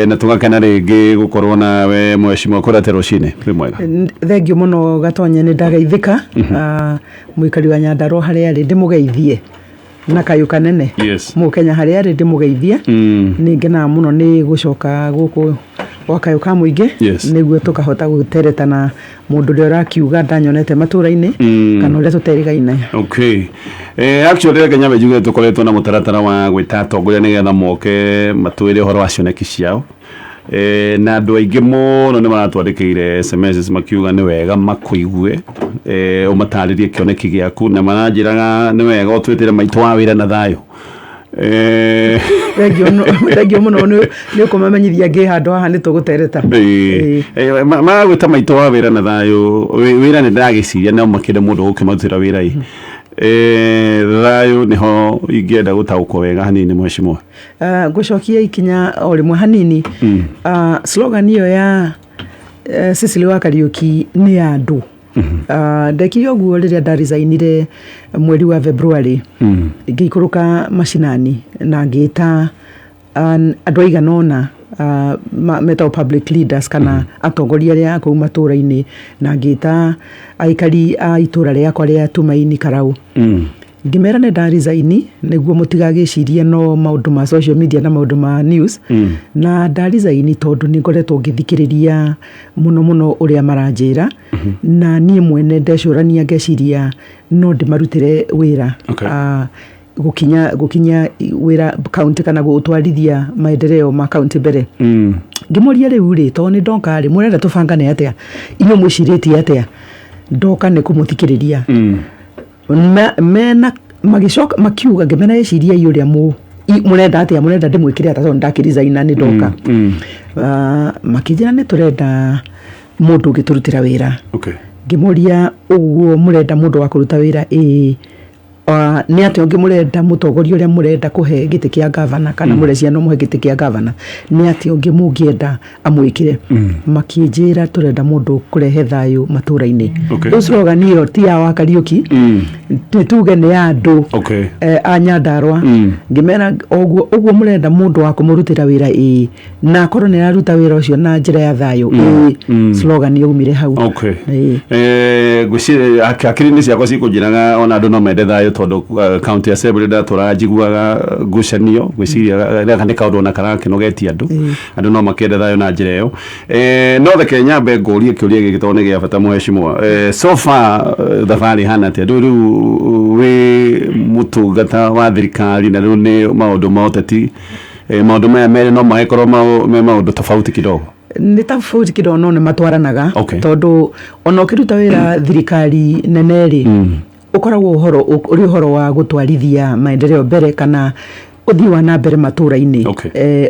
Na tũgakena rĩngĩ gũkorwo nawe, mheshimiwa. Kũrate rũcinĩ wĩ mwega. Thengiũ mũno, Gatonye, nĩ ndageithĩka. Mũikari wa Nyandarua harĩa arĩ ndĩmũgeithie na kayũ kanene. Mũkenya harĩa arĩ ndĩmũgeithie. Nĩ ngenaga mũno nĩ gũcoka gũkũ gwa kayũ ka mũingĩ nĩguo tũkahota gũtereta na mũndũ ũrĩa ũrakiuga ndanyonete matũra-inĩ kana ũrĩa tũterĩgaine. Okay. Actually reke nyambe njuge tũkoretwo na mũtaratara wa gwĩta atongoria nĩgetha moke matwĩre ũhoro wa cioneki ciao. Na andũ aingĩ mũno nĩ maratwandĩkĩire SMS makiuga nĩ wega makũigue, ũmatarĩrie kĩoneki gĩaku, na maranjĩraga nĩ wega ũtwĩtĩre maitũ wa wĩra na thayũ. Thengiũ mũno nĩ ũkũmamenyithia ngĩ handũ haha nĩ tũgũtereta. Maragwĩta maitũ wa wĩra na thayũ. Wĩra nĩ ndĩragĩciria no makĩende mũndũ gũkĩmarutĩra wĩra ĩ. Thayũ nĩho ingĩenda gũtaũkwo wega hanini, mheshimiwa. Ngũcokia ikinya o rĩmwe hanini. Slogan ĩyo ya Cecily wa Kariuki nĩ ya andũ. Ndekire ũguo rĩrĩa ndaresignire mweri wa February, ngĩikũrũka macinani na ngĩta andũ aigana ũna metagwo public leaders kana atongoria arĩa a kũu matũra-inĩ, na ngĩta aikari a itũra rĩakwa rĩa Tumaini Karau. Ngĩmera nĩ ndaresign nĩguo mũtigagĩcirie no maũndũ ma social media na maũndũ ma news, na ndaresign tondũ nĩ ngoretwo ngĩthikĩrĩria mũno mũno ũrĩa maranjĩra, na niĩ mwene ndecũrania ngeciria no ndĩmarutĩre wĩra. Gũkinya wĩra kaunti kana gũtwarithia maendeleo ma kaunti mbere. Ngĩmoria, rĩu rĩ, tondũ nĩ ndoka rĩ, mũrenda tũbangane atĩa? Inyuĩ mwĩcirĩtie atĩa? Ndoka nĩ kũmũthikĩrĩria. Mena magĩcoka makiuga, ngĩmera, ĩciriai ũrĩa mũrenda atĩa, mũrenda ndĩmwĩkĩre atĩa, tondũ ndakĩresigna nĩ ndoka. Makĩnjĩra nĩ tũrenda mũndũ ũngĩtũrutĩra wĩra. Ngĩmoria, ũguo mũrenda mũndũ wa kũruta wĩra? Ĩĩ. Nĩ atĩa ũngĩ mũrenda? Mũtongoria ũrĩa mũrenda kũhe gĩtĩ kĩa gavana kana mũrecia no mũhe gĩtĩ kĩa gavana, nĩ atĩa ũngĩ mũngĩenda amwĩkĩre? Makĩnjĩra tũrenda mũndũ kũrehe thayũ matũra-inĩ. Rĩu slogan ĩyo ti ya wa Kariũki, nĩ tuge nĩ ya andũ a Nyandarua. Ngĩmera, ũguo ũguo mũrenda mũndũ wa kũmũrutĩra wĩra? Ĩĩ. Na akorwo nĩ araruta wĩra ũcio na njĩra ya thayũ? Ĩĩ. Slogan yaumire hau. Ĩĩ. Ngwĩciria hakiri-inĩ ciakwa cikũnjĩraga ona andũ no mende thayũ, tondũ county assembly ndatũraga njiguaga ngucanio. Ngwĩciria gaka nĩ kaũndũ ona karakĩnogetie andũ. Andũ no makĩende thayũ na njĩra ĩyo. No reke nyambe ngũrie kĩũria gĩkĩ tondũ nĩ gĩa bata, mheshimiwa. So far thabarĩ ĩhana atĩa rĩu wĩ mũtungata wa thirikari na rĩu nĩ maũndũ ma ũteti? Maũndũ maya merĩ no magĩkorwo me maũndũ tofauti kidogo. Nĩ tofauti kidogo, no nĩ matwaranaga. Tondũ ona ũkĩruta wĩra thirikari nene rĩ, ũkoragwo ũhoro ũrĩ ũhoro wa gũtwarithia maendeleo mbere kana ũthii wa na mbere matũra-inĩ.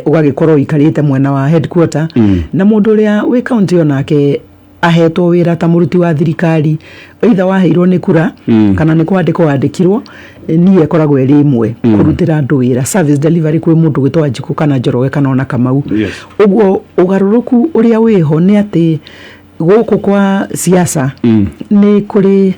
Ũgagĩkorwo ũikarĩte mwena wa headquarter, na mũndũ ũrĩa wĩ kaunti onake ahetwo wĩra ta mũruti wa thirikari, either waheirwo nĩ kura kana nĩ kwandĩkwo wandĩkirwo, niĩ ĩkoragwo ĩrĩ ĩmwe, kũrutĩra andũ wĩra, service delivery, kwĩ mũndũ gwĩtwo Wanjikũ kana Njoroge kana ona Kamau. Ũguo ũgarũrũku ũrĩa wĩho nĩ atĩ gũkũ kwa siasa nĩ kũrĩ,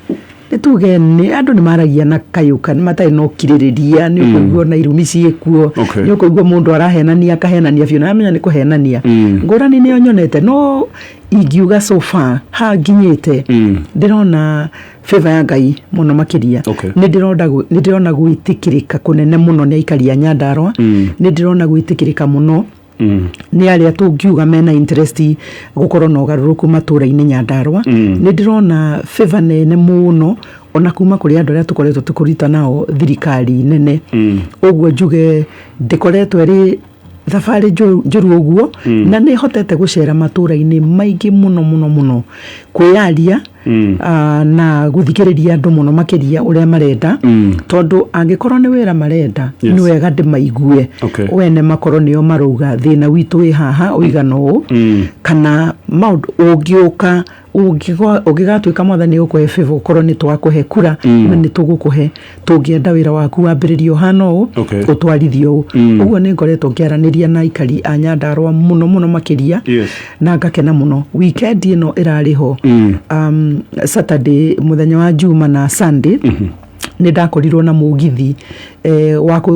nĩ tuge nĩ andũ nĩ maragia na kayũ matarĩ na ũkirĩrĩria. Nĩ ũkũigua na irumi ciĩkuo. Nĩ ũkũigua mũndũ arahenania, akahenania biũ na amenya nĩ kũhenania. Ngũrani nĩyo nyonete, no ingiuga so far ha nginyĩte ndĩrona favor ya Ngai mũno makĩria. Nĩ ndĩrona gwĩtĩkĩrĩka kũnene mũno nĩ aikari a Nyandarua. Nĩ ndĩrona gwĩtĩkĩrĩka mũno nĩ arĩa tũngiuga mena interest gũkorwo na ũgarũrũku matũra-inĩ Nyandarua. Nĩ ndĩrona favor nene mũno ona kuma kũrĩ andũ arĩa tũkoretwo tũkĩruta nao thirikari nene. Ũguo njuge ndĩkoretwo ĩrĩ thabarĩ njũru ũguo, na nĩ hotete gũcera matũra-inĩ maingĩ mũno mũno mũno kwĩyaria na gũthikĩrĩria andũ mũno makĩria ũrĩa marenda, tondũ angĩkorwo nĩ wĩra marenda, nĩ wega ndĩmaigue wene, makorwo nĩo marauga thĩna witũ wĩ haha ũigana ũũ, kana maũndũ ũngĩũka ũngĩgatuĩka Mwathani gũkũhe favor, ũkorwo nĩ twakũhe kura na nĩ tũgũkũhe, tũngĩenda wĩra waku wambĩrĩrie ũhana ũũ, ũtwarithio ũũ. Ũguo nĩ ngoretwo ngĩaranĩria na aikari a Nyandarua mũno mũno makĩria na ngakena mũno. Weekend ĩno ĩrarĩ ho, Saturday, mũthenya wa Juma na Sunday. Nĩ ndakorirwo na mũgithi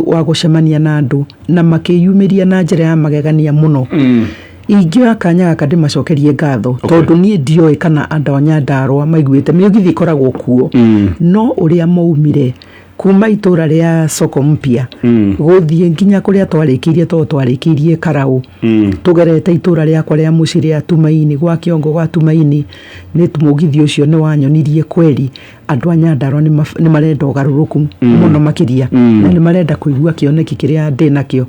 wa gũcemania na andũ na makĩyumĩria na njĩra ya magegania mũno. Ingĩoya kanya gaka ndĩmacokerie ngatho, tondũ niĩ ndioĩ kana andũ a Nyandarũa maiguĩte mĩũgithi ĩkoragwo kuo, no ũrĩa maumire kuma itũra rĩa Soko Mpya gũthiĩ nginya kũrĩa twarĩkĩirie, tondũ twarĩkĩirie Karau, tũgerete itũra rĩakwa rĩa mũciĩ rĩa Tumaini, gwa Kĩongo gwa Tumaini, nĩ mũgithi ũcio nĩ wanyonirie kweri andũ a Nyandarũa nĩ marenda ũgarũrũku mũno makĩria, na nĩ marenda kũigua kĩoneki kĩrĩa ndĩ nakĩo.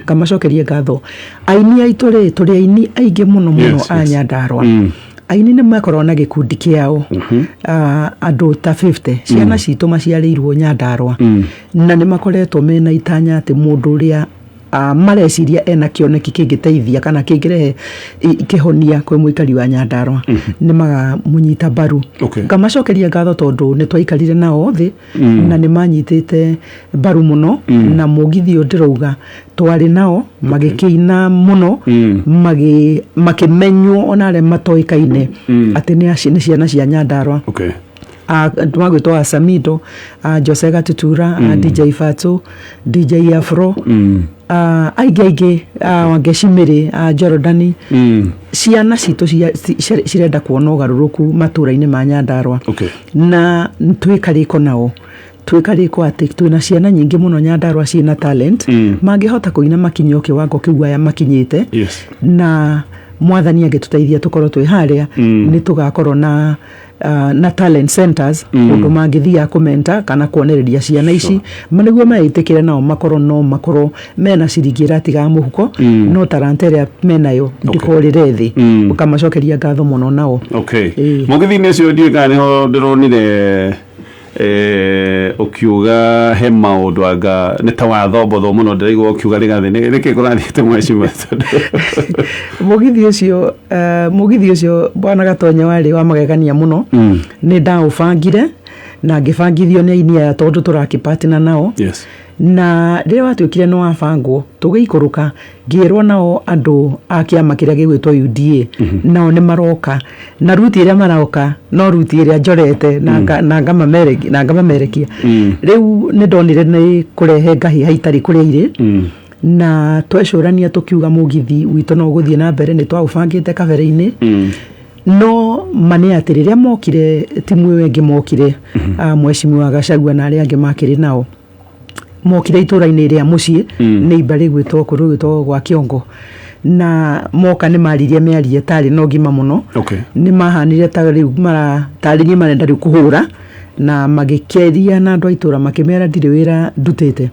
Ngamacokeria ngatho. Aini aitũ rĩ, tũrĩ aini aingĩ mũno mũno a Nyandarũa. Aini nĩ makoragwo na gĩkundi kĩao, andũ ta 50 ciana citũ maciarĩirwo Nyandarũa, na nĩ makoretwo mena itanya atĩ mũndũ ũrĩa mareciria ena kĩoneki kĩngĩteithia kana kĩngĩrehe kĩhonia kwĩ mũikari wa Nyandarũa, nĩ magamũnyita mbaru. Ngamacokeria ngatho tondũ nĩ twaikarire nao thĩ na nĩ manyitĩte mbaru mũno, na mũgithi ũyũ ndĩrauga twarĩ nao magĩkĩina mũno, makĩmenywo ona arĩa matoĩkaine atĩ nĩ ciana cia Nyandarũa. Magwĩtwo Asamido, Jose Gatutura, DJ Fatu, DJ Afro, aingĩ aingĩ, Wangeshi Mĩrĩ, Jorodani. Ciana citũ cirenda kuona ũgarũrũku matũra-inĩ ma Nyandarũa. Na twĩkarĩko nao, twĩkarĩko atĩ twĩna ciana nyingĩ mũno Nyandarũa ciĩna talent, mangĩhota kũina makinye o kĩwango kĩu aya makinyĩte. Na mwathani angĩtũteithia tũkorwo twĩ harĩa, nĩ tũgakorwo na talent centers, kũndũ mangĩthiaga kũmenta kana kuonereria ciana ici nĩguo meĩtĩkĩre nao makorwo no makorwo mena ciringi ĩratigaga mũhuko, no talanta ĩrĩa menayo ndĩkorĩre thĩ. Ũkamacokeria ngatho mũno nao. Mũgithi-inĩ ũcio ndiũĩ kana nĩho ndĩronire ũkiuga he maũndũ anga nĩ ta wathombotho mũno, ndĩraigua ũkiuga Rĩgathĩ nĩkĩ kũrathiĩte, mheshimiwa? Mũgithi ũcio, bwana Gatonya, warĩ wa magegania mũno. Nĩ ndaũbangire na ngĩbangithio nĩ aini aya tondũ tũrakĩpatina nao. Na rĩrĩa watuĩkire nĩ wabangwo, tũgĩikũrũka, ngĩrwo nao andũ a kĩama kĩrĩa gĩgwĩtwo UDA nao nĩ maroka, na ruti ĩrĩa maroka no ruti ĩrĩa njorete na ngamamerekia. Rĩu nĩ ndonire nĩ kũrehe ngahĩha itarĩ kũrĩa irĩ, na twecũrania tũkiuga mũgithi witũ no ũgũthiĩ na mbere, nĩ twaũbangĩte kabere-inĩ. No ma nĩ atĩ rĩrĩa mokire, timu ĩyo ĩngĩ mokire, mheshimiwa Gachagua na arĩa angĩ makĩrĩ nao, mokire itũra-inĩ rĩa mũciĩ, nĩ imbarĩ gwĩtwo kũndũ gwĩtwo gwa Kĩongo, na moka nĩ maririe mĩario ĩtarĩ na ũgima mũno. Nĩ mahanire ta rĩu mara tarĩ niĩ marenda rĩu kũhũra, na magĩkĩaria na andũ a itũra makĩmera ndirĩ wĩra ndutĩte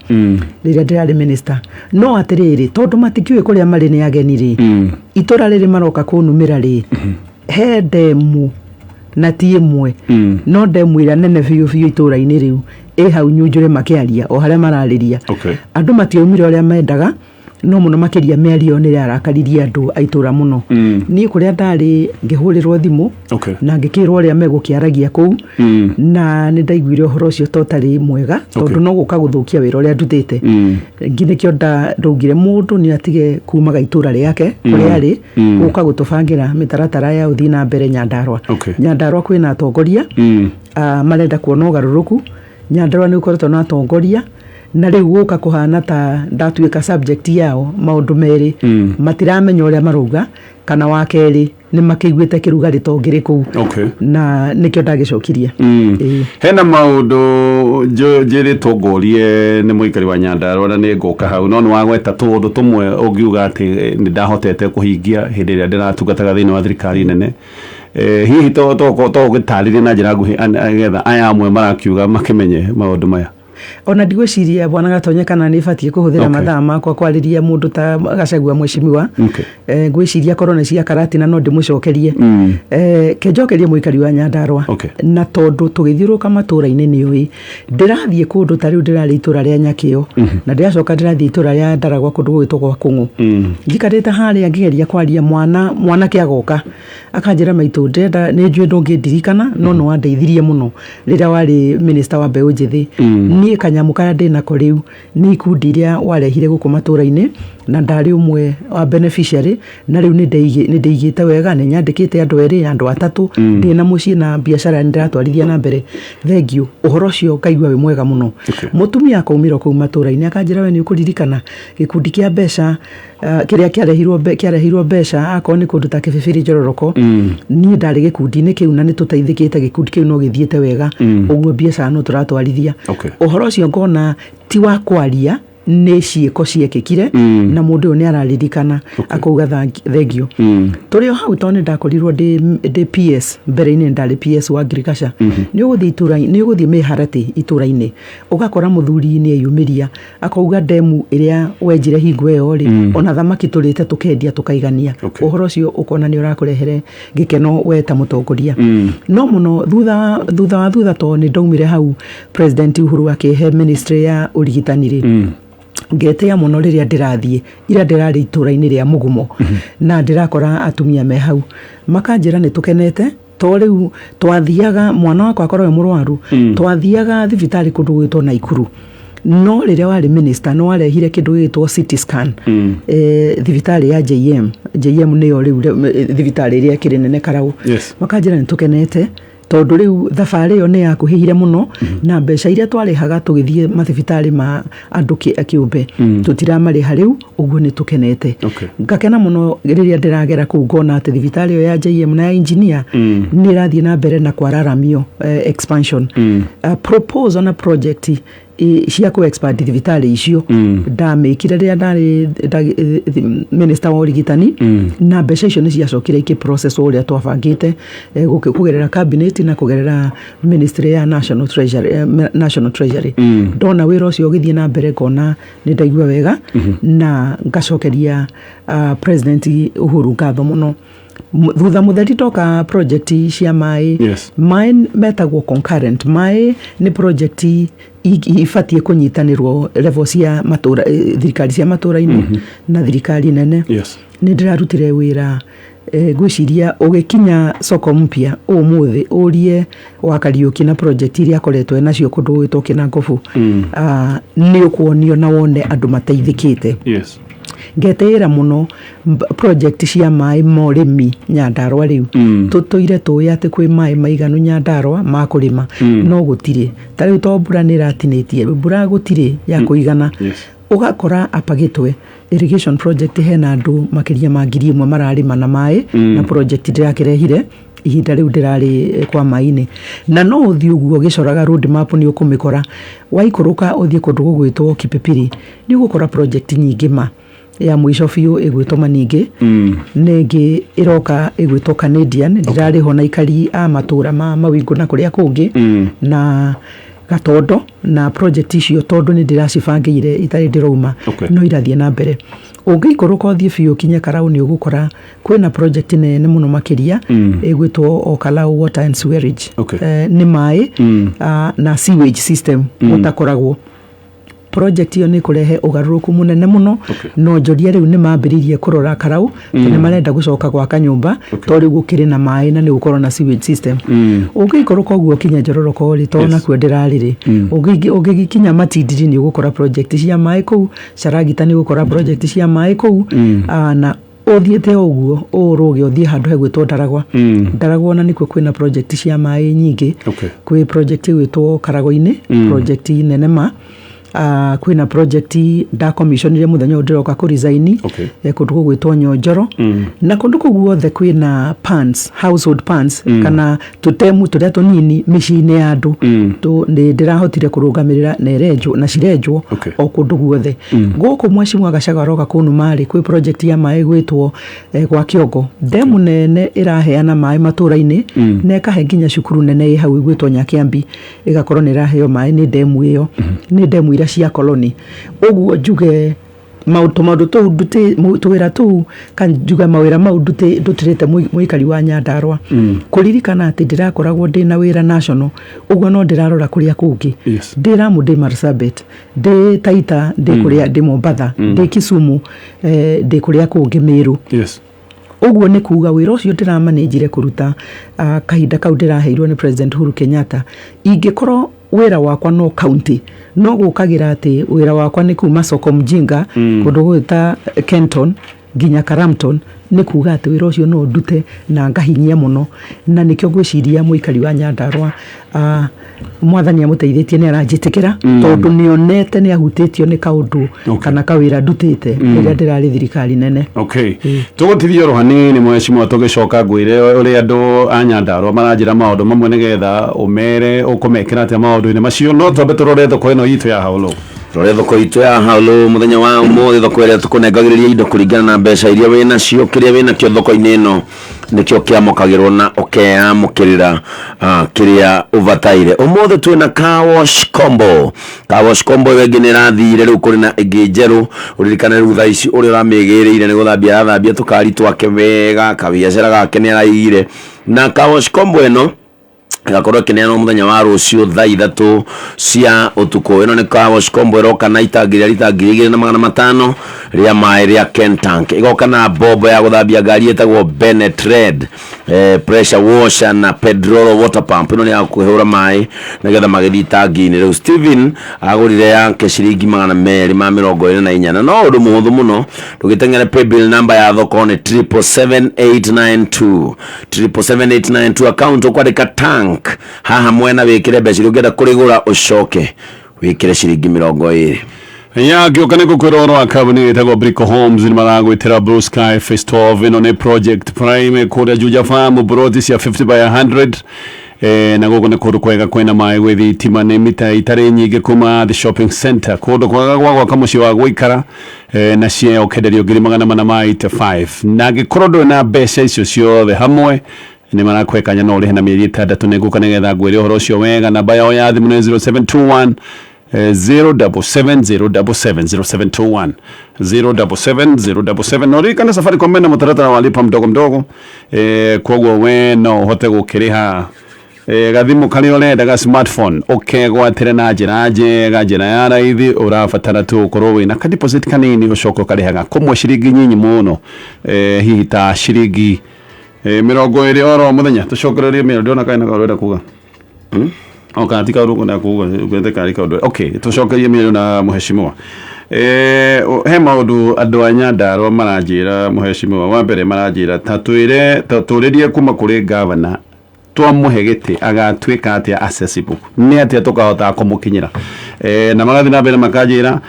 rĩrĩa ndĩrarĩ minister. No atĩrĩrĩ, tondũ matikĩũĩ kũrĩa marĩ nĩ ageni rĩ, itũra rĩrĩ maroka kũnumĩra rĩ, he ndemu na ti ĩmwe, no ndemu ĩrĩa nene biũ biũ itũra-inĩ rĩu ĩ hau Nyunjũre makĩaria o harĩa mararĩria. Andũ matiaumire ũrĩa mendaga, no mũno makĩria mĩario nĩ yarakaririe andũ a itũra mũno. Niĩ kũrĩa ndarĩ ngĩhũrĩrwo thimũ na ngĩkĩrwo ũrĩa megũkĩaragia kũu, na nĩ ndaiguire ũhoro ũcio to ũtarĩ mwega, tondũ no gũka gũthũkia wĩra ũrĩa ndutĩte. Nĩkĩo ndaugire mũndũ nĩ atige kumaga itũra rĩake kũrĩa arĩ gũka gũtũbangĩra mĩtaratara ya ũthii na mbere Nyandarũa. Nyandarũa kwĩna atongoria marenda kuona ũgarũrũku. Nyandarũa nĩ gũkoretwo na atongoria, na rĩu gũka kũhana ta ndatuĩka subject yao, maũndũ merĩ, matiramenya ũrĩa marauga, kana wa kerĩ nĩ makĩiguĩte kĩrugarĩ to ngĩrĩ kũu. Na nĩkĩo ndagĩcokirie. Ĩĩ. Hena maũndũ njĩrĩtwo ngũrie nĩ mũikari wa Nyandarũa, na nĩ ngũka hau, no nĩ wagweta tũũndũ tũmwe ũngiuga atĩ nĩ ndahotete kũhingia hĩndĩ ĩrĩa ndĩratungataga thĩinĩ wa thirikari nene. Hihi to ũgĩtarĩrie na njĩra nguhĩ nĩgetha aya amwe marakiuga makĩmenye maũndũ maya? Ona ndigwĩciria, bwana Gatonye, kana nĩ batiĩ kũhũthĩra mathaa makwa kwarĩria mũndũ ta Gachagua mheshimiwa. Ngwĩciria korwo nĩ cia Karatina no ndĩmũcokerie. Ke njokerie mũikari wa Nyandarũa. Na tondũ tũgĩthiũrũrũka matũra-inĩ nĩ ũĩ ndĩrathiĩ kũndũ ta rĩu ndĩrarĩ itũra rĩa Nyakĩo, na ndĩracoka ndĩrathiĩ itũra rĩa Ndaragwa, kũndũ gũgĩtwo gwa Kũng'ũ. Njikarĩte harĩa ngĩgeria kwaria, mwana mwanake agoka akanjĩra, "Maitũ, ndĩrenda nĩ njũĩ ndũngĩndirikana, no nĩ wandeithirie mũno rĩrĩa warĩ minister wa mbeũ njĩthĩ." Niĩ Niĩ kanyamũ karĩa ndĩnako rĩu nĩ ikundi iria warehire gũkũ matũra-inĩ, na ndarĩ ũmwe wa beneficiary, na rĩu nĩ ndĩigĩte wega, nĩ nyandĩkĩte andũ erĩ, andũ atatũ, ndĩna mũciĩ na biacara nĩ ndĩratwarithia na mbere. Thengiũ. Ũhoro ũcio ngaigua wĩ mwega mũno. Mũtumia akaumĩra kũu matũra-inĩ akanjĩra, we nĩ ũkũririkana gĩkundi kĩa mbeca, kĩrĩa kĩarehirwo mbeca, akorwo nĩ kũndũ ta Kĩbĩbĩrĩ Njororoko, niĩ ndarĩ gĩkundi-inĩ kĩu na nĩ tũteithĩkĩte, gĩkundi kĩu no gĩthiĩte wega, ũguo biacara no tũratwarithia. Ũhoro ũcio ngona ti wa kwaria, nĩ ciĩko ciekĩkire, na mũndũ ũyũ nĩ araririkana, akauga thengio. Tũrĩ o hau, tondũ nĩ ndakorirwo ndĩ PS mbere-inĩ, ndarĩ PS wa agriculture, nĩ ũgũthiĩ itũra, nĩ ũgũthiĩ mĩharatĩ itũra-inĩ, ũgakora mũthuri nĩ eyumĩria akauga, ndemu ĩrĩa wenjire hingo ĩyo rĩ, ona thamaki tũrĩte tũkendia tũkaigania. Ũhoro ũcio ũkona nĩ ũrakũrehere gĩkeno we ta mũtongoria. No mũno thutha wa thutha, tondũ nĩ ndaumire hau President Uhuru akĩhe ministry ya ũrigitani rĩ, ngetĩa mũno rĩrĩa ndĩrathiĩ ira ndĩrarĩ itũra-inĩ rĩa Mũgumo, na ndĩrakora atumia me hau makanjĩra nĩ tũkenete, to rĩu twathiaga, mwana wakwa akorwo e mũrwaru, twathiaga thibitarĩ kũndũ gwĩtwo Naikuru, no rĩrĩa warĩ minister nĩ warehire kĩndũ gĩgĩtwo CT scan, thibitarĩ ya JM. JM nĩyo rĩu thibitarĩ ĩrĩa ĩkĩrĩ nene Karau. Makanjĩra nĩ tũkenete tondũ rĩu thabarĩ ĩyo nĩ yakuhĩhire mũno, na mbeca iria twarĩhaga tũgĩthiĩ mathibitarĩ ma andũ kĩũmbe tũtiramarĩha rĩu, ũguo nĩ tũkenete. Ngakena mũno rĩrĩa ndĩragera kũu ngona atĩ thibitarĩ ĩyo ya JM na ya engineer nĩ ĩrathiĩ na mbere na kwararamio, expansion. Propose ona project cia kũ expand thibitarĩ icio ndamĩkire rĩrĩa ndarĩ minister wa ũrigitani, na mbeca icio nĩ ciacokire ikĩ process o ũrĩa twabangĩte, kũgerera cabinet na kũgerera ministry ya National Treasury, National Treasury. Ndona wĩra ũcio ũgĩthiĩ na mbere, ngona nĩ ndaigua wega na ngacokeria President Uhuru ngatho mũno. Thutha mũtheri ndoka project cia maĩ. Maĩ metagwo concurrent. Maĩ nĩ project ibatiĩ kũnyitanĩrwo level cia matũra, thirikari cia matũra-inĩ na thirikari nene. Nĩ ndĩrarutire wĩra, ngwĩciria ũgĩkinya soko mpya ũmũthĩ ũrie wa Kariũki na project iria akoretwo nacio kũndũ gwĩtwo Kĩnangobu, nĩ ũkuonio na wone andũ mateithĩkĩte. Ngetĩĩra mũno project cia maĩ ma ũrĩmi Nyandarũa rĩu. Tũtũire tũĩ atĩ kwĩ maĩ maiganu Nyandarũa ma kũrĩma, no gũtirĩ. Ta rĩu to mbura nĩ ĩratinĩtie mbura, gũtirĩ ya kũigana. Ũgakora Upper Gĩtwe irrigation project hena andũ makĩria ma 1,000 mararĩma na maĩ, na project ndĩrakĩrehire ihinda rĩu ndĩrarĩ kwa maĩ-inĩ. Na no ũthiĩ ũguo ũgĩcoraga road map nĩ ũkũmĩkora. Waikũrũka ũthiĩ kũndũ gũgwĩtwo Kipipiri, nĩ ũgũkora project nyingĩ ma ya mũico biũ ĩgwĩtwo Maningĩ, nĩ ĩngĩ ĩroka ĩgwĩtwo Canadian. Ndĩrarĩho na ikari a matũra ma Mawingu na kũrĩa kũngĩ na Gatondo, na project icio tondũ nĩ ndĩracibangĩire itarĩ ndĩrauma, no irathiĩ na mbere. Ũngĩikũrũka ũthiĩ biũ ũkinye Karau, nĩ ũgũkora kwĩna project nene mũno makĩria ĩgwĩtwo Olkalou Water and Sewerage. Nĩ maĩ na sewage system gũtakoragwo. Project ĩyo nĩ kũrehe ũgarũrũku mũnene mũno. No njoria rĩu nĩ mambĩrĩirie kũrora Karau, mm. nĩ marenda gũcoka gwaka nyũmba, to rĩu gũkĩrĩ na maĩ na nĩ gũkorwo na sewage system. Ũngĩikũrũka ũguo kinya Njororoko rĩ, to nakuo ndĩrarĩ rĩ, ũngĩgĩkinya Matindiri nĩ ũgũkora project cia maĩ kũu, Caragita nĩ ũgũkora project cia maĩ kũu. Na ũthiĩte o ũguo ũrũge ũthiĩ handũ hegwĩtwo Ndaragwa. Ndaragwa ona nĩkuo kwĩna project cia maĩ nyingĩ. Kwĩ project ĩgwĩtwo Karago-inĩ, project nene ma, kwĩna project ndakomiconire mũthenya ũyũ ndĩroka kũ resign, kũndũ gũgwĩtwo Nyonjoro. Na kũndũ kũu guothe kwĩna ponds, household ponds, kana tũtemu tũrĩa tũnini mĩciĩ-inĩ ya andũ. Nĩ ndĩrahotire kũrũgamĩrĩra na ĩrenjwo na cirenjwo o kũndũ guothe. Gũkũ Mheshimiwa Gachagua aroka kũnuma rĩ, kwĩ project ya maĩ gwĩtwo gwa Kĩongo, ndemu nene ĩraheana maĩ matũra-inĩ, na ĩkahe nginya cukuru nene ĩ hau ĩgwĩtwo Nyakĩambi, ĩgakorwo nĩ ĩraheo maĩ nĩ ndemu ĩyo, nĩ ndemu iria cia koloni. Ũguo njuge maũndũ tũu tũwĩra tũu, kana njuge mawĩra mau ndutĩrĩte mũikari wa Nyandarũa, kũririkana atĩ ndĩrakoragwo ndĩna wĩra national ũguo, no ndĩrarora kũrĩa kũngĩ. Ndĩ Lamu, ndĩ Marsabit, ndĩ Taita, ndĩ kũrĩa, ndĩ Mombatha, ndĩ Kisumu, ndĩ kũrĩa kũngĩ Meru. Ũguo nĩ kuga wĩra ũcio ndĩramanĩnjire kũruta, kahinda kau ndĩraheirwo nĩ President Uhuru Kenyatta, ingĩkorwo Wĩra wakwa no county, no gũkagĩra atĩ wĩra wakwa nĩ kuma soko mjinga kũndũ gwĩta Kenton nginya Karamton, nĩ kuga atĩ wĩra ũcio no ndute na ngahinyia mũno, na nĩkĩo ngwĩciria mũikari wa Nyandarũa, mwathani amũteithĩtie, nĩ aranjĩtĩkĩra tondũ nĩonete nĩ ahutĩtio nĩ kaũndũ kana kawĩra ndutĩte rĩrĩa ndĩrarĩ thirikari nene. Okay, tũgũtithia oro hanini, mheshimiwa. Tũgĩcoka ngwĩre ũrĩa andũ a Nyandarũa maranjĩra maũndũ mamwe, nĩgetha ũmere ũkũmekĩra atĩa maũndũ-inĩ macio. No twambe tũrore thoko ĩno itũ ya Haũlũ. Rore thoko itũ ya Haũlũ mũthenya wa ũmũthĩ, thoko ĩrĩa tũkũnengagĩrĩria indo kũringana na mbeca iria wĩ nacio. Kĩrĩa wĩ nakĩo thoko-inĩ ĩno nĩkĩo kĩamũkagĩrwo na ũkeyamũkĩrĩra kĩrĩa ũbataire. Ũmũthĩ twĩna car wash combo. Car wash combo ĩyo ĩngĩ nĩ ĩrathire, rĩu kũrĩ na ĩngĩ njerũ. Ũririkane rĩu thaa ici ũrĩa ũramĩgĩrĩire nĩ gũthambia arathambia tũkari twake wega, kabiacara gake nĩ araigire na car wash combo ĩno ĩgakorwo ĩkĩneanwo mũthenya wa rũciũ thaa 3 cia ũtukũ. Ĩno nĩ car wash combo ĩroka na itangi rĩa rita 2500 rĩa maĩ rĩa Kentank, ĩgoka na bombo ya gũthambia ngari ĩtagwo Bennett Red, pressure washer na Pedrolo water pump. Ĩno nĩ ya kũhũra maĩ nĩgetha magĩthiĩ itangi-inĩ. Rĩu Steven agũrire yake ciringi 224, na no ũndũ mũhũthũ mũno. Ndũgĩteng'ere. Paybill number ya thoko nĩ 777892, 777892. Account ũkwandĩka tank haha mwena, wĩkĩre mbeca iria ũngĩenda kũrĩgũra, ũcoke wĩkĩre ciringi 20. Ya ngĩũka nĩ ngũkwĩra ũhoro wa kambuni ĩtagwo Brico Homes. Nĩ maragwĩtĩra Blue Sky Phase 12. Ĩno nĩ project prime kũrĩa Juja Farm, plot cia 50 by 100. Na gũkũ nĩ kũndũ kwega kwĩna maĩ, gwĩ thitima, nĩ mita itarĩ nyingĩ kuma the shopping center, kũndũ kwega gwa gwaka mũciĩ wa gũikara. Na cia ũkenderio 485,000, na angĩkorwo ndũrĩ na mbeca icio ciothe hamwe, nĩ marakũhe kanya no ũrĩhe na mĩeri 6. Nĩ ngũka nĩgetha ngwĩre ũhoro ũcio wega. Namba yao ya thimũ nĩ 0721 077 077, 0721 077 077. No ririkane Safaricom mena mũtaratara wa lipa mdogo mdogo. Koguo we no ũhote gũkĩrĩha gathimũ karĩa ũrenda ga smartphone, ũkegwatĩre na njĩra njega, njĩra ya raithi. Ũrabatara tu ũkorwo wĩna ka deposit kanini, ũcoke ũkarĩhaga kũmwe ciringi nyinyi mũno, hihi ta ciringi 20 oro mũthenya. Tũcokererie mĩro, ndĩrona kaĩ na kaũndũ ũrenda kuga. O kana ti kaũndũ ũkwenda kuga, ũkwendete karĩ kaũndũ. Okay, tũcokerie mĩario na mũheshimiwa. He maũndũ andũ a Nyandarũa maranjĩra, mũheshimiwa. Wa mbere maranjĩra ta twĩre, ta tũrĩrie kuma kũrĩ gavana, twamũhe gĩtĩ agatuĩka atĩa accessible, nĩ atĩa tũkahotaga kũmũkinyĩra? Na magathiĩ na mbere makanjĩra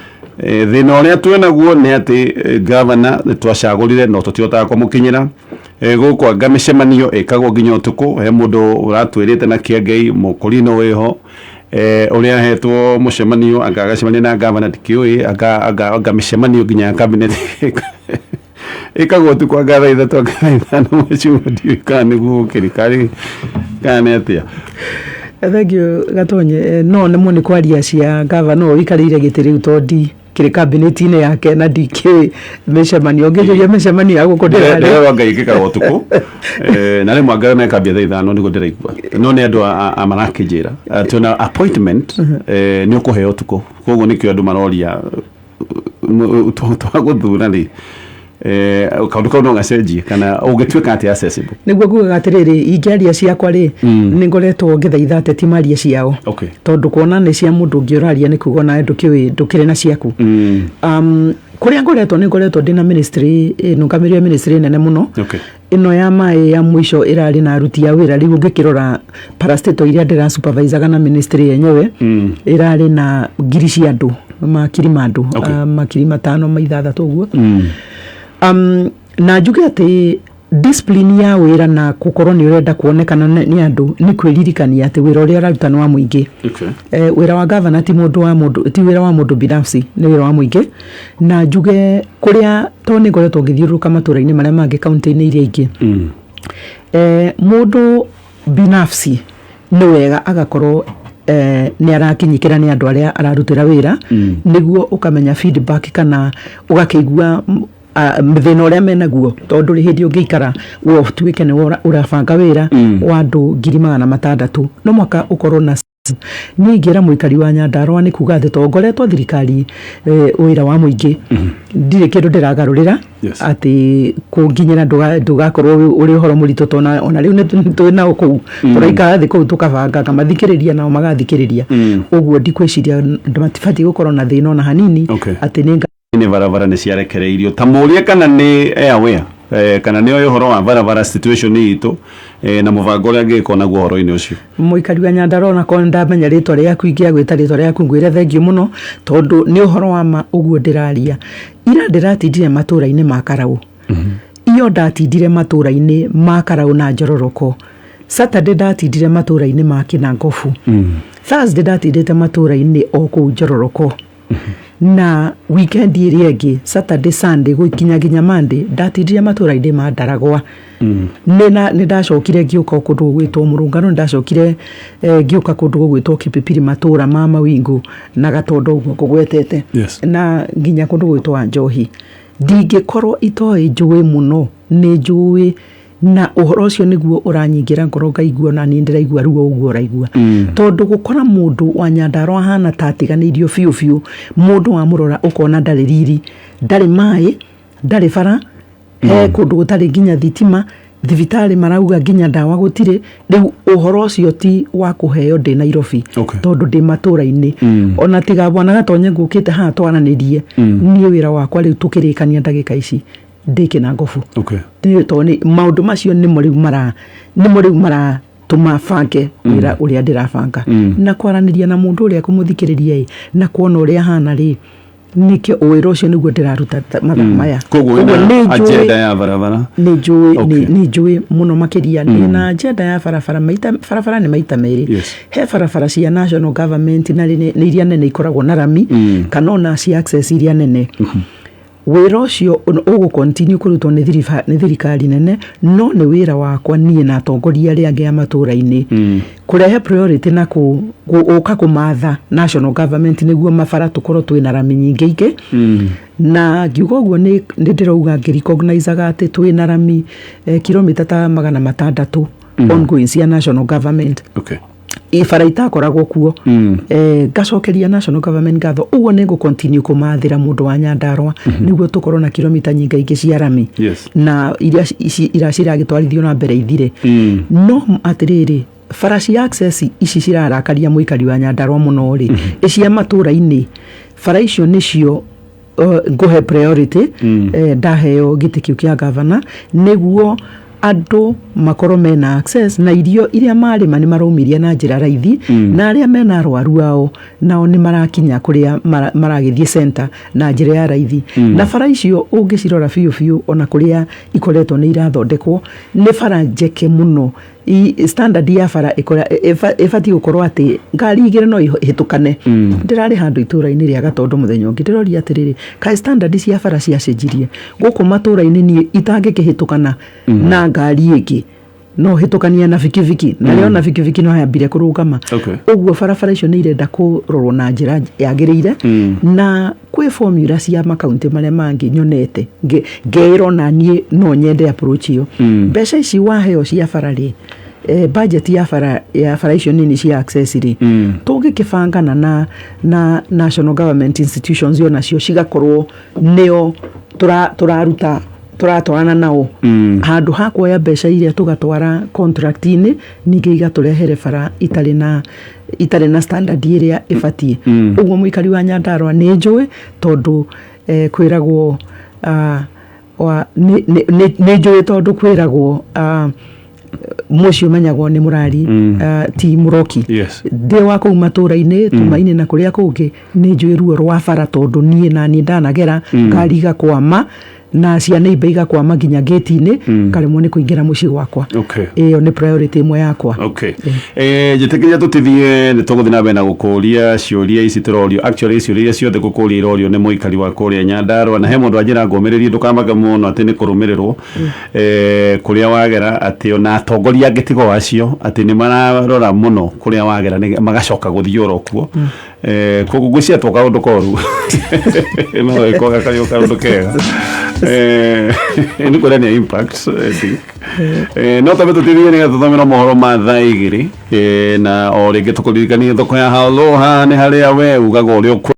thĩna ũrĩa twĩnaguo nĩ atĩ gavana nĩ twacagũrire no tũtihotaga kũmũkinyĩra. Gũkũ anga mĩcemanio ĩkagwo nginya ũtukũ. He mũndũ ũratwĩrĩte na kĩengei mũkũrino wĩho, ũrĩa ahetwo mũcemanio, anga agacemania na gavana, ndikĩũĩ, anga mĩcemanio nginya ya cabinet ĩkagwo ũtukũ, anga thaa 3, anga thaa 5. Mũciĩ ndiũĩ kana nĩguo gũkĩrĩ karĩ kana nĩ atĩa. Thank you, Gatonye. No nĩmo nĩ kwaria cia gavana ũyũ ũikarĩire gĩtĩ rĩu, tondũ kĩrĩ kabineti-inĩ yake na ndikĩũĩ mĩcemanio. Ũngĩnjũria mĩcemanio ya gũkũ ndĩrarĩ Ndĩrerwo Ngai ĩkĩkaga ũtukũ. Na rĩmwe anga mekambia thaa 5, nĩguo ndĩraigua, no nĩ andũ marakĩnjĩra atĩ ona appointment nĩ ũkũheo ũtukũ. Koguo nĩkĩo andũ maroria twagũthura rĩ, kaũndũ kau no gacenjie kana ũngĩtuĩka atĩ accessible? Nĩguo ngugaga atĩrĩrĩ, ingĩaria ciakwa rĩ, nĩ ngoretwo ngĩthaitha ateti marie ciao, tondũ kuona nĩ cia mũndũ ũngĩ ũraria nĩ kuga onawe ndũkĩũĩ, ndũkĩrĩ na ciaku. Kũrĩa ngoretwo, nĩ ngoretwo ndĩna ministry, nũgamĩrĩre ministry nene mũno. Ĩno ya maĩ ya mũico ĩrarĩ na aruti a wĩra. Rĩu ũngĩkĩrora parastatal iria ndĩra supervisaga na ministry yenyewe, ĩrarĩ na ngiri cia andũ, makiri ma andũ, 500,000, 600 ũguo. Na njuge atĩ discipline ya wĩra na gũkorwo nĩ ũrenda kuonekana nĩ andũ nĩ kwĩririkania atĩ wĩra ũrĩa ũraruta nĩ wa mũingĩ. Wĩra wa gavana ti mũndũ wa mũndũ, ti wĩra wa mũndũ binafsi, nĩ wĩra wa mũingĩ. Na njuge kũrĩa, tondũ nĩ ngoretwo ngĩthiũrũrũka matũra-inĩ marĩa mangĩ, kaunti-inĩ iria ingĩ, mũndũ binafsi nĩ wega agakorwo nĩ arakinyĩkĩra nĩ andũ arĩa ararutĩra wĩra, nĩguo ũkamenya feedback kana ũgakĩigua thĩna ũrĩa menaguo, tondũ ndũrĩ hĩndĩ ũngĩikara we ũtuĩke nĩwe ũrabanga wĩra wa andũ 600,000. No mũhaka ũkorwo na Niĩ ingĩra mũikari wa Nyandarũa nĩ kuga atĩ tondũ ngoretwo thirikari wĩra wa mũingĩ, ndirĩ kĩndũ ndĩragarũrĩra. Atĩ kũnginyĩra ndũgakorwo ũrĩ ũhoro mũritũ, tondũ ona rĩu nĩ twĩ nao kũu, tũraikara thĩ kũu tũkabanga, ngamathikĩrĩria nao magathikĩrĩria. Ũguo ndikwĩciria matibatiĩ gũkorwo na thĩna ona hanini. Atĩ nĩ Nĩ barabara nĩ ciarekereirio, ta mũrie kana nĩ aware kana nĩ oĩ ũhoro wa barabara situation itũ na mũbango ũrĩa angĩgĩkorwo naguo ũhoro-inĩ ũcio. Mũikari wa Nyandarũa, onakorwo nĩ ndamenya rĩtwa rĩaku, ingĩagwĩta rĩtwa rĩaku ngwĩre thengiũ mũno, tondũ nĩ ũhoro wa ma ũguo ndĩraria. Ira ndĩratindire matũra-inĩ ma Karaũ, iyo ndatindire matũra-inĩ ma Karaũ na Njororoko. Saturday ndatindire matũra-inĩ ma Kinangobu. Thursday ndatindĩte matũra-inĩ o kũu Njororoko, na weekend ĩrĩa ĩngĩ, Saturday, Sunday, gũkinya nginya Monday, ndatindire matũra-inĩ ma Ndaragwa. Nĩ ndacokire ngĩũka kũndũ gũgwĩtwo Mũrũngano, nĩ ndacokire ngĩũka kũndũ gũgwĩtwo Kipipiri, matũra ma Mawingu na Gatondo ũguo ngũgwetete, na nginya kũndũ gũgwĩtwo Wanjohi. Ndingĩkorwo itoĩ, njũĩ mũno, nĩ njũĩ, na ũhoro ũcio nĩguo ũranyingĩra ngoro, ngaigua ona niĩ ndĩraigua ruo ũguo ũraigua, tondũ gũkora mũndũ wa Nyandarũa ahana ta atiganĩirio biũ biũ. Mũndũ wamũrora ũkona ndarĩ riri, ndarĩ maĩ, ndarĩ bara, he kũndũ gũtarĩ nginya thitima, thibitarĩ marauga nginya ndawa gũtirĩ. Rĩu ũhoro ũcio ti wa kũheo ndĩ Nairobi, tondũ ndĩ matũra-inĩ. Ona tiga bwana Gatonye ngũkĩte haha twaranĩrie, niĩ wĩra wakwa rĩu tũkĩrĩkania ndagĩka ici ndĩ Kĩnangobu. Tondũ nĩ maũndũ macio nĩmo rĩu maratũma bange wĩra ũrĩa ndĩrabanga, na kwaranĩria na mũndũ ũrĩa, kũmũthikĩrĩria ĩ, na kuona ũrĩa ahana rĩ, nĩkĩo wĩra ũcio nĩguo ndĩraruta mathaa maya. Koguo Ũguo wĩna nĩ njũĩ- agenda ya barabara. Nĩ njũĩ. Nĩ njũĩ mũno makĩria. Ndĩ na agenda ya barabara. Maita barabara nĩ maita merĩ. He barabara cia national government na nĩ iria nene ikoragwo na rami, kana ona cia access iria nene. Wĩra ũcio ũgũ continue kũrutwo nĩ thirikari nene, no nĩ wĩra wakwa niĩ na atongoria arĩa angĩ a matũra-inĩ kũrehe priority na gũka kũmatha national government nĩguo mabara tũkorwo twĩna rami nyingĩ ingĩ. Na ngiuga ũguo nĩ ndĩrauga ngĩrecognizaga atĩ twĩna rami kilomita ta 600 ongoing cia national government, ibara itakoragwo kuo. Ngacokeria national government ngatho. Ũguo nĩ ngũ continue kũmathĩra mũndũ wa Nyandarũa nĩguo tũkorwo na kilomita nyingaingĩ cia rami, na iria iria ciragĩtwarithio na mbere ithire. No atĩrĩrĩ, bara cia access ici cirarakaria mũikari wa Nyandarũa mũno rĩ, cia matũra-inĩ, bara icio nĩcio ngũhe priority ndaheo gĩtĩ kĩu kĩa gavana, nĩguo andũ makorwo mena access na irio iria marĩma nĩ maraumiria na njĩra raithi, na arĩa mena arwaru ao nao nĩ marakinya kũrĩa maragĩthiĩ center na njĩra ya raithi. Na bara icio ũngĩcirora biũ biũ, ona kũrĩa ikoretwo nĩ irathondekwo, nĩ bara njeke mũno. Standard ya bara ĩbatiĩ gũkorwo atĩ ngari igĩrĩ no ihĩtũkane. Ndĩrarĩ handũ itũra-inĩ rĩa Gatondo mũthenya ũngĩ, ndĩroria atĩrĩrĩ, kaĩ standard cia bara ciacenjirie gũkũ matũra-inĩ? Niĩ itangĩkĩhĩtũkana na ngari ĩngĩ, no hĩtũkania na bikibiki, na rĩo na bikibiki no yambire kũrũgama. Ũguo barabara icio nĩ irenda kũrorwo na njĩra yagĩrĩire, na kwĩ formula cia makaunti marĩa mangĩ nyonete, ngeĩrwo na niĩ no nyende approach ĩyo. Mbeca ici waheo cia bara rĩ, budget ya bara icio nini cia access rĩ, tũngĩkĩbangana na national government institutions onacio cigakorwo nĩo tũraruta, tũratwarana nao, handũ ha kuoya mbeca iria tũgatwara contract-inĩ, ningĩ igatũrehere bara itarĩ na standard ĩrĩa ĩbatiĩ. Ũguo mũikari wa Nyandarũa, nĩ njũĩ tondũ kwĩragwo nĩ njũĩ tondũ kwĩragwo mũciĩ ũmenyagwo nĩ mũrari, ti mũroki. Ndĩ wa kũu matũra-inĩ, tuma-inĩ na kũrĩa kũngĩ, nĩ njũĩ ruo rwa bara, tondũ niĩ na niĩ ndanagera ngari igakwama na ciana imba igakwama nginya ngĩti-inĩ, ngaremwo nĩ kũingĩra mũciĩ gwakwa. Ĩyo nĩ priority ĩmwe yakwa. Okay. Njĩtĩkĩria tũtithie, nĩ tũgũthiĩ na mbere na gũkũria ciũria ici tũrorio. Actually, ciũria iria ciothe ngũkũria irorio nĩ mũikari wa kũrĩa Nyandarũa, na he mũndũ anjĩra ngũmĩrĩrie ndũkamake mũno atĩ nĩ kũrũmĩrĩrwo kũrĩa wagera, atĩ ona atongoria angĩ tigo acio, atĩ nĩ mararora mũno kũrĩa wagera magacoka gũthiĩ oro kuo. Koguo ngwĩciria to kaũndũ koru, no ĩkorwo karĩ o kaũndũ kega. Nĩ kuonania impact, I think. No tambe tũtithie nĩgetha tũthomere mohoro ma thaa 2, na o rĩngĩ tũkũririkanie thoko ya Halo haha nĩ harĩa we ugaga ũrĩa ũkwenda.